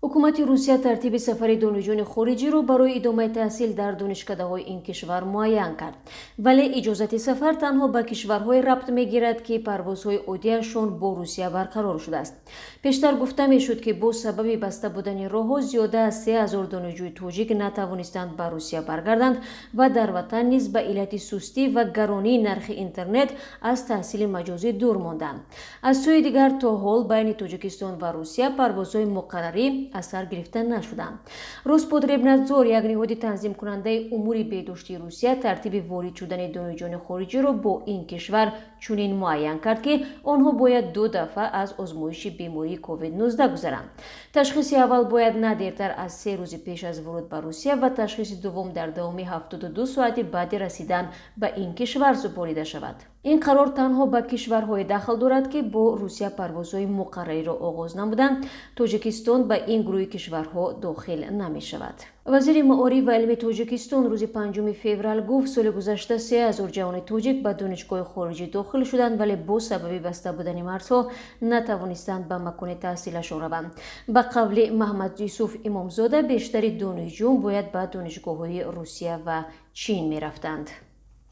Ҳукумати Русия тартиби сафари донишҷӯёни хориҷиро барои идомаи таҳсил дар донишкадаҳои ин кишвар муайян кард. Вале иҷозати сафар танҳо ба кишварҳое рабт мегирад, ки парвозҳои оддияшон бо Русия барқарор шудааст. Пештар гуфта мешуд, ки бо сабаби баста будани роҳҳо зиёда аз 3000 донишҷӯи тоҷик натавонистанд ба Русия баргарданд ва дар ватан низ ба иллати сустӣ ва гаронии нархи интернет аз таҳсили маҷозӣ дур монданд. Аз сӯи дигар, то ҳол байни Тоҷикистон ва Русия парвозҳои муқаррарӣ аз сар гирифта нашуданд. Роспотребнадзор, як ниҳоди танзимкунандаи умури беҳдоштии Русия, тартиби ворид шудани донишҷӯёни хориҷиро бо ин кишвар чунин муайян кард, ки онҳо бояд ду дафъа аз озмоиши бемории COVID-19 гузаранд. Ташхиси аввал бояд на дертар аз 3 рӯзи пеш аз вуруд ба Русия ва ташхиси дуввум дар давоми 72 соати баъди расидан ба ин кишвар супорида шавад. Ин қарор танҳо ба кишварҳое дахл дорад, ки бо Русия парвозҳои муқаррариро оғоз намуданд. Тоҷикистон ба ин гурӯҳи кишварҳо дохил намешавад. Вазири маориф ва илми Тоҷикистон рӯзи 5 феврал гуфт, соли гузашта 3000 ҷавони тоҷик ба донишгоҳи хориҷӣ дохил шуданд, вале бо сабаби баста будани марзҳо натавонистанд ба макони таҳсилашон раванд. Ба қавли Маҳмад Юсуф Имомзода, бештари донишҷӯён бояд ба донишгоҳҳои Русия ва Чин мерафтанд.